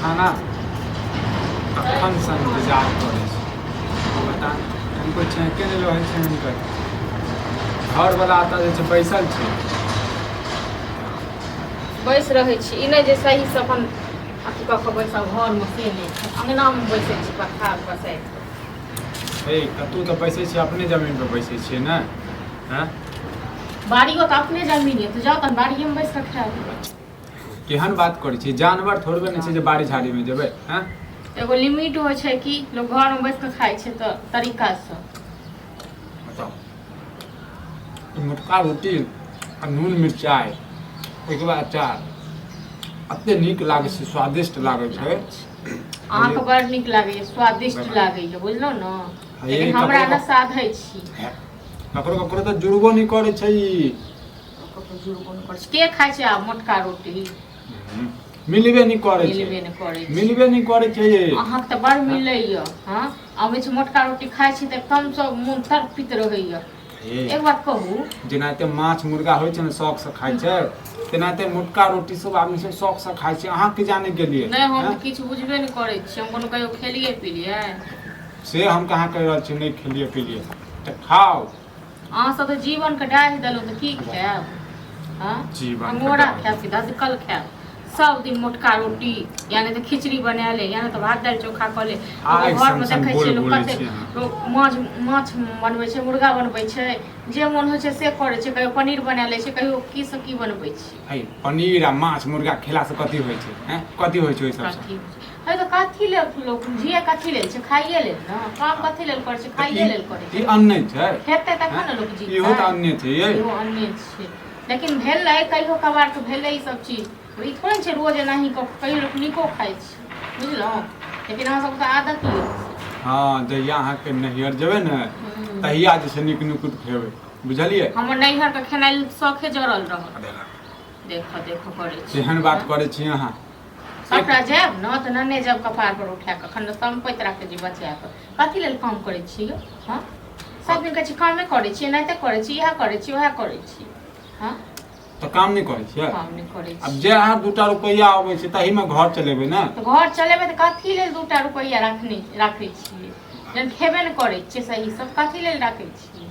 खाना कखनसँ इन्तजार करै छी। पता नहि कनिको छेके नहि रहै छै हुनकर। घरवला एतऽ जे छै बैसल छै। बैस रहै छी, ई नहि जे सहीसँ अपन अथी कऽ कऽ बैसब घरमे, से नहि छै। अङ्गनामे बैसै छी पथार पसारि कऽ। हे, कतहु तऽ बैसै छियै, अपने जमीन पर बैसै छियै ने? हँ, बाड़ियो तऽ अपने जमीन यऽ, तऽ जाउ तहन बाड़िएमे बैस कऽ खायब। केहन बात करै छियै? जानवर थोड़बे नहि छै जे बाड़ी झाड़ीमे जेबै। हँ, एगो लिमिट होइ छै कि लोक घरमे बैस कऽ खाइ छै तऽ तरीकासँ। बताउ, ई मोटका रोटी आ नून मिरचाइ, ओहिके बाद अचार, एते नीक लागै छै, स्वादिष्ट लागै छै। अहाँके बड़ नीक लागैए, स्वादिष्ट लागैए, बुझलहुँ ने? लेकिन हमरा ने साधै छी। ककरो ककरो तऽ जुड़बो नहि करै छै ई। ककरो जुड़बो नहि करै छै। के खाइ छै आब मोटका रोटी? मिलबे नहि करै छै। मिलबे नहि करै छै। मिलबे नहि करै छै। अहाँके तऽ बड़ मिलैए। हँ, आबै छै मोटका रोटी खाइ छी तऽ एकदमसँ मोन तड़पित रहैए। एक बात कहू? जेनाहिते माछ मुर्गा होइ छै ने, शौक से खाइ छै, तेनाहिते मोटका रोटी सब आदमी सब शौक से खाइ छै। अहाँ के जाने गेलियै? नहि, हम तऽ किछु बुझबे नहि करै छी। हम कोनो कहियो खेलियै पिलियै? से हम कहाँ कहि रहल छी नहि खेलियै पिलियै, तऽ खाउ। अहाँ सब तऽ जीवनके डाहि देलहुँ, तऽ की खायब? हँ, जीवन अंगोरा खायब कि धधकल खायब? सब दिन मोटका रोटी, या नहि तऽ खिचड़ी बना ले, या नहि तऽ भात दालि चोखा कऽ ले। आगि घरमे सन सन देखै बोल छियै लोक बोलै कते छी अहाँ। लोक माछ माछ बनबै छै, मुर्गा बनबै छै, जे मोन होइ छै से करै छै। कहियो पनीर बना लै छै, कहियो की से की बनबै छै। है, पनीर आ माछ मुर्गा खेलासँ कथी होइ छै? हैं, कथी होइ छै ओहि सबसँ? कथी है तऽ कथी लेल लोक जिए? कथी लेल छै? खाइए लेल ने। काम कथी लेल करै छै? खाइए लेल करै ई छै। अन्न नहि छै? खेतै तखन ने लोक जीतै। इहो तऽ अन्ने छै यै। इहो अन्ने छै, लेकिन भेलै कहियो कभार के भेलै ई सब चीज। ई थोड़े ने छै रोज एनाही कऽ, कहियो लोक नीको खाइ छै, बुझलहुँ? लेकिन अहाँ सबके तऽ आदत यऽ। हँ, जहिया अहाँके नैहर जेबै ने, तहिया जे छै नीक नुकुत खेबै, बुझलियै? हमर नैहर के खेनाइ शौखे जरल रहल। देखऽ देखऽ करै छी। केहन बात करै छी अहाँ? सबटा जायब ने तऽ नने जायब कपार पर उठा कऽ। एखन सम्पति राखै छी बचा कऽ। कथी लेल काम करै छी यौ? हँ, सब दिन कहै छी कामे करै छी, एनाहिते करै छी, इएह करै छी, उएह करै छी। हँ, तऽ काम नहि करै छियै? काम नहि करै आब छी। जे अहाँ दूटा रुपैआ अबै छै, तहीमे घर चलेबै ने। तऽ घर चलेबै तऽ कथी लेल दूटा रुपैआ रखने राखै छियै? जहन खेबे नहि करै छियै सही सब, कथी लेल राखै छियै?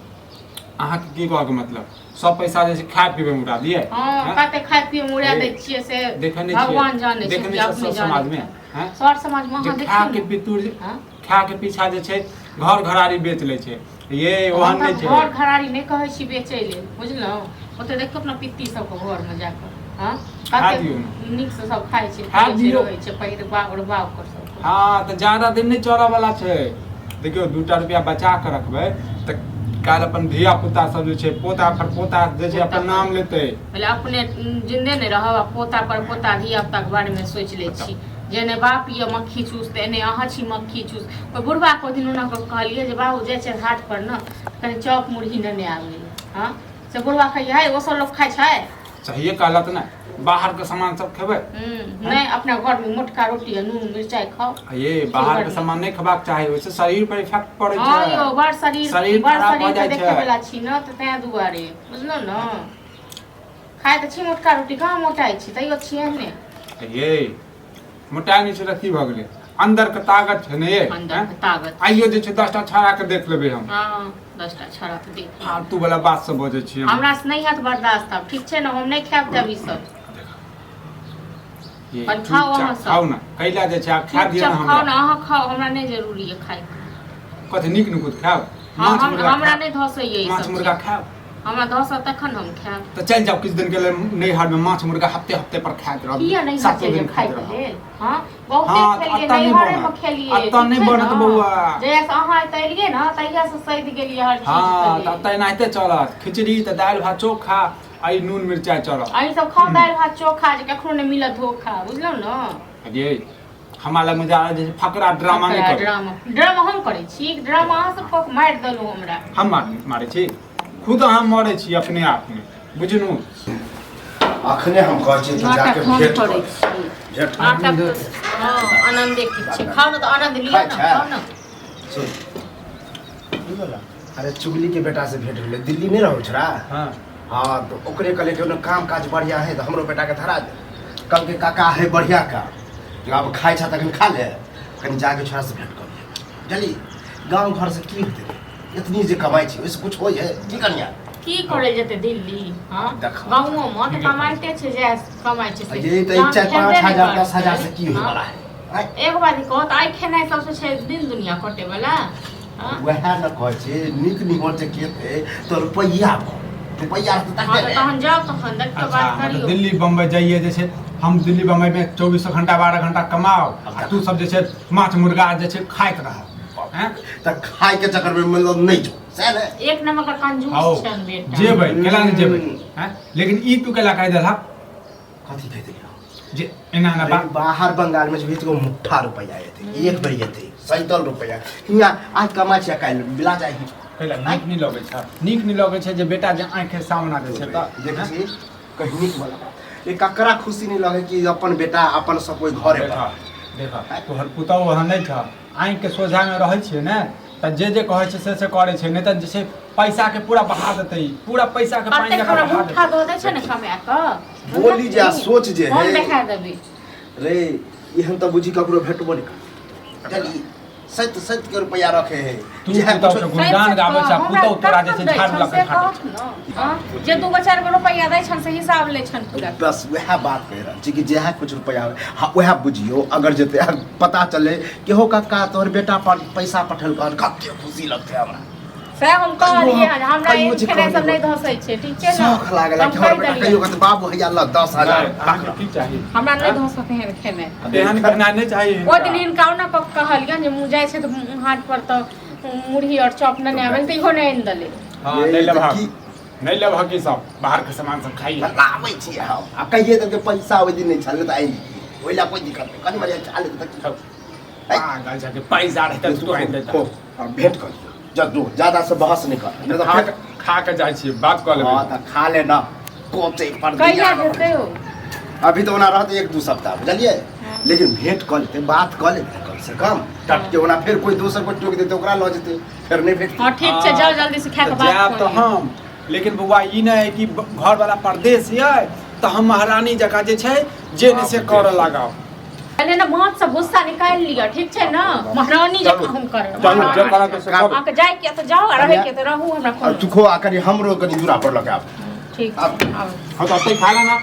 अहाँके की कहऽके मतलब, सब पैसा जे छै खाय पीबै मे उड़ा दियै? हँ। हैं? कते खाय पिए मे उड़ा हे, दै छियै से देखै नहि छियै? भगवान जानै देखै छै नहि कि छियै अपने सब जानै समाजमे? छै। हैं? सर समाजमे जे अहाँ खा देखियौ के ने। पितुर हँ, खा के पीछा जे छै घर घरारी बेच लै छै ये। हम ओहन तऽ नहि छै। घर घरारी नहि कहै छी बेचै लेल, बुझलहुँ? ओतऽ देखियौ अपना पित्ती सबके घरमे जाकऽ। हँ, खा कते दियौ ने। नीकसँ सब खाइ छै, खा पियै छै, दियौ। रहै छै, पहिरबा ओढ़बा ओकर सबके। हँ, तऽ ज्यादा दिन नहि चलऽ वाला छै। देखियौ, दूटा रुपया बचा कऽ रखबै तऽ काल्हि अपन धिया पुता सब जे छै, पोता पर पोता जे छै, अपन नाम लेतै। पहिले अपने जिन्दे नहि रहब आ पोता पर पोता, धिया पुताके बारेमे सोचि लै छी। जेने बाप यऽ मक्खी चूस, तऽ एने अहाँ छी मक्खी चूस। ओहि बुढ़बाके ओहि दिन ओना कऽ कहलियै जे बाबू, जाइ छै हाट पर ने, कनि चॉप मुरही नेने आबै। हँ, से बुढ़बा कहैए, है, ओ सब लोक खाइ छै? सहिए कहलत ने, बाहरके सामान सब खेबै। नहि, अपना घरमे मोटका रोटी आ नून मिरचाइ खाउ। आ ये बाहरके सामान नहि खेबाक चाही, ओहिसँ शरीर पर इफेक्ट पड़ै हँ छै। यौ, बड़ शरीर शरीर बड़ खराब भऽ शरीरके जाइ छै। देखैवला छी ने, तऽ तें दुआरे, बुझलहुँ ने? खाइ तऽ छी मोटका रोटी, कहाँ मोटाइ छी? तैयो छी एहने। ये मोटाइ नहि छै तऽ की भऽ गेलै? अन्दरके ताकत छै ने ये। अन्दर के ताकत। आइयो जे छै 10टा छाड़ा के देख लेबै हम। हँ, 10टा छाड़ा के देख लेबै। फालतू वाला बात सब बजै छी हम। हमरा से नहि हैत बर्दाश्त आब, ठीक छै ने? हम नहि खायब तब ई सब। ये पर खाउ चुपचाप अहाँ सब। खाउ ने, कैला जे छै आब खा दिअ ने। चुपचाप खाउ हमरा ने, अहाँ खाउ, हमरा नहि जरूरी यऽ खायके। कथी नीक नुकुत खायब? हँ, माछ हम मुर्गा हमरा खायब? नहि धसैए ई माछ सब मुर्गा चीज। खायब? हमरा धसत तखन हम खायब। तऽ चलि जाउ किछु दिन के लेल नैहर में, माछ मुर्गा हफ्ते हफ्ते पर खाइत रहब। किया नैहर सातो चलि दिन जायब खाइत खायके रहब। लेल? हँ, बहुते हँ, तऽ खेलियै, एतऽ नहि नैहरे मे बनत। खेलियै। एतऽ ठीक नहि छै बनत ने? बौआ। जहिया से अहाँ एतऽ एलियै ने, तहिया से सधि गेलियै हर चीज के हँ, तऽ लेल। एतऽ एनाहिते चलत, खिचड़ी तऽ दालि भात चोखा आ ई नून मिरचाइ चलत। अहीं सब खाउ दालि भात चोखा, जे कखनो नहि मिलत धोखा, बुझलहुँ ने? ये हमरा लगमे जा जे फकरा ड्रामा नहि करू। ड्रामा ड्रामा हम करै छी? ड्रामा अहाँ सब कऽ मारि देलहुँ हमरा। हम मारै छी? खुद अहाँ मरै छी अपने आपमे, बुझनू। अखने हम कहै छी तऽ जाके नाटक हम भेंट करै कर छी? भेंट कर। नाटक तऽ हँ, आनन्दे किछु छै। खाउ ने तऽ आनन्द लिअ खाइ ने। छै? खाउ ने। सुन, की बोला? अरे, चुगली के बेटा से भेंट भेलै, दिल्ली नहि रहौ छोरा। हाँ। हाँ, तो ओकरे कहले कि ओने काम काज बढ़िया है तऽ हमरो बेटा के धरा दे। कहलकै काका है बढ़िया काम, जे आब खाइ छ तखन खा ले, कनि जाके छोड़ा से भेंट कर लियै। बुझलियै, गाँव घर से की होतै? एतनी जे कमाइ छै ओहिसँ कुछ होइ है की कनिया? की करे जेतै दिल्ली? हाँ, देखा। गाँवो मे तऽ कमाइते छै, जे कमाइ छै से। ये तऽ जहन 4 खेबे 5 नहि हजार करतै, 10 हजार से की होय हाँ? वाला है आँय? एगो बात कहो तऽ, आइ खेनाइ सबसे छै दिन दुनिया कटे वाला, हाँ? वएह ने कहै छै, नीक निमन जे खेतै तऽ रुपैआ भऽ रुपैआ रहतै हाँ तखने तऽ ने। तहन जाउ, तखन देखियौ, अच्छा बात मतलब करियौ। दिल्ली बम्बई जाइए जे छै, हम दिल्ली बम्बई में चौबीसो घंटा 12 घंटा कमाओ आ तू सब जे छै माछ मुर्गा जे छै खाइत रह, हैं? तऽ खाय के चक्कर में मतलब नहि जो सएह ने। एक नंबर का कंजूस आओ छन बेटा। जेबै, केला नहि जेबै? हैं, लेकिन ई तू केला कहि देलहक? कथी कहि देलियै? जे एना एना अरे बात। बाहर बंगाल में जेबही तऽ मुट्ठा रुपैआ एतै, एक बेर एतै सैतल रुपैआ। हियाँ आज कमाइ छियै, काल्हि बिला जाइ है। कैला नीक नहि लगै छै? नीक नहि लगै छै जे बेटा जे आँखि सामना दै छै तऽ? देखै छी, कहीं नीक वाला बात ये ककरा खुशी नहीं लगे कि अपन बेटा अपन सब कोई घरे देखा पर। देखा, तोहर पुतहु वहाँ नहि छ, आँखिके सोझामे रहै छियै ने तऽ जे जे कहै छै से से करै छै, नहि तऽ जे छै पैसाके पूरा बहा देतै, पूरा पैसाके पानि कतेक जकाँ हमरा बहा मुठ्ठा देतै। दऽ दै छै ने कमा कऽ। बोली जे आ सोच जे हम है। देखा देबै। रे, एहन तऽ बुझी ककरो भेटबो नहि करतै। चली सैत सैत के रुपैआ रखे है। तू जेहे पुतहु कुछो- के गुणगान गाबै छै आ पुतहु तोरा जे छै झाड़ू लऽ कऽ झाड़ै छै। हँ, जे दूगो चारि गो रुपैआ दै छन से हिसाब लै छन पूरा। बस वएह बात कहि रहल छी कि जेहे कुछ रुपैआ होय, हाँ वएह बुझियौ, अगर जेतै आ पता चले कि हो कक्का तोहर बेटा पर पैसा पठेलकन, कते खुशी लगतै हमरा। सएह हम कहलियै हन, हमरा कहियो एहन जे खेनाइ सब कहलियै। नहि धसै छै, ठीक छै ने? शौख लागल हम कि हमर कहि बेटा देलियै। कहियो कहतै बाबू हैया ल 10,000। नहि, अहाँके की चाही? हमरा नहि धसत एहन खेनाइ। एहन खेनाइ नहि चाही ओहि दिन हिनका। हिनका ओना कऽ कहलियनि जे मुँह जाइ छै तऽ हाट पर तऽ मुरही आओर चॉप नेने आबै, तऽ इहो नहि आनि देलै। हँ, ये नहि तऽ लेबहक। की- नहि लेबहक, ई सब बाहरके सामान सब खाइए। लाबै छियै हम आ कहिए देलकै, पैसा ओहि दिन नहि छलै तऽ आनि दियै, ओहि लए कोइ दिक्कत नहि, कनि मनि खा लेतै तऽ की? पागल छै कि पैसा रहतै तऽ तू आनि देतै। खो, आ भेंट कर लियौ जदू, ज्यादा से बहस नहि कर, नहि तऽ खा फेर के खा के जाइ छियै, बात कऽ लेबै। हँ तऽ खा ले ना, कोचे पर कहिया दिया। जेतै ओ? अभी तऽ ओना रहतै एक दू सप्ताह, बुझलियै, लेकिन भेंट कऽ लेतै, बात कऽ लेतै कम से कम टटके। ओना फेर कोइ दोसर कोइ टोकि देतै, ओकरा लऽ जेतै, फेर नहि भेटतै। हँ, ठीक छै, जाउ जल्दी से खा कऽ तऽ बात जायब कऽ तऽ लिअ। हम, लेकिन बौआ ई नहि है कि घरवाला परदेश ये तऽ हम महारानी जकाँ जे छै जे नहि से करऽ लागब। पहिले ने माथ से गुस्सा निकालि लिअ, ठीक छै ने? महारानी जकाँ हम करब। चलू, जे करब से करू। अहाँके जाय के तऽ जाउ आ रहै के तऽ रहू, हमरा आ कोनो तू खो आ कनि हमरो कनि दूरा पर लऽ के आब। ठीक आब। छै, आउ। हँ, तऽ ओतहि खा लेना।